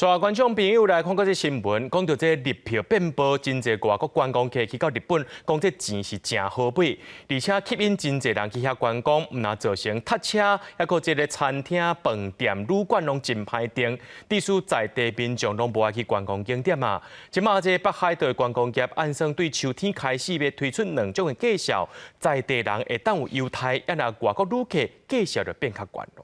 帶觀眾朋友來看過這新聞，講著這日票變薄，真濟外國觀光客去到日本，講這錢是誠好買，而且吸引真濟人去遐觀光，毋但造成塞車，抑閣這个餐廳、飯店、旅館攏真歹訂，致使在地民眾攏無愛去觀光景點啊。這馬這北海道的觀光業按算對秋天開始欲推出兩種的價數，在地人會當有優待，抑若外國旅客價數就變較懸囉。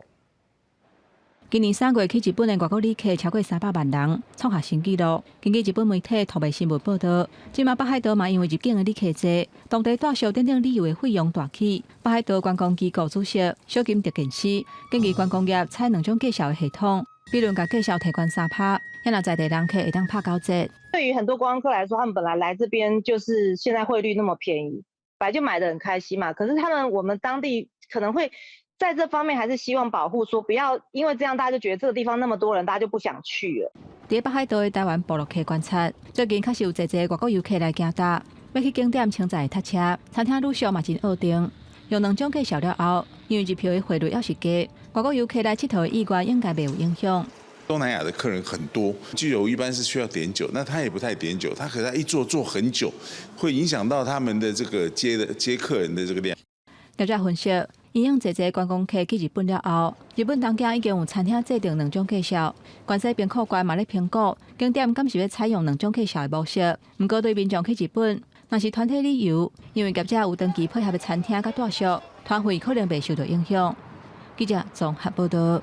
今年3月去日本的外國旅客超過300萬人，創下新紀錄。根據日本媒體托麥新聞報導，這馬北海道嘛因為入境的旅客濟，當地住宿等等旅遊的費用大起。北海道觀光機構主席小金特健司建議觀光業採兩種價數的系統，比如共價數提懸3趴，遐若在地人客會當拍九折。對於很多觀光客來說，他們本來來這邊就是現在匯率那麼便宜，本來就買得很開心嘛。可是他們我們當地可能會在這方面還是希望保護，說不要因為這樣，大家就覺得這個地方那麼多人，大家就不想去了。佇北海道的台灣部落客觀察，最近確實有濟濟外國遊客來行搭，欲去景點清早會塞車，餐廳旅宿嘛真惡訂。用兩種價數了後，因為日票的匯率猶是低，外國遊客來𨑨迌的意願應該袂有影響。東南亞的客人很多，居酒屋一般是需要點酒，那他也不太點酒，他可能一坐坐很久，會影響到他們的這個接的接客人的這個量。業者分析，因應濟濟觀光客去日本了後，日本東京已經有餐廳制定兩種價數，關西兵庫縣嘛咧評估景點敢是欲採用兩種價數的模式。毋過對民眾去日本，若是團體旅遊，因為業者有長期配合的餐廳佮住宿，團費可能袂受著影響。記者綜合報導。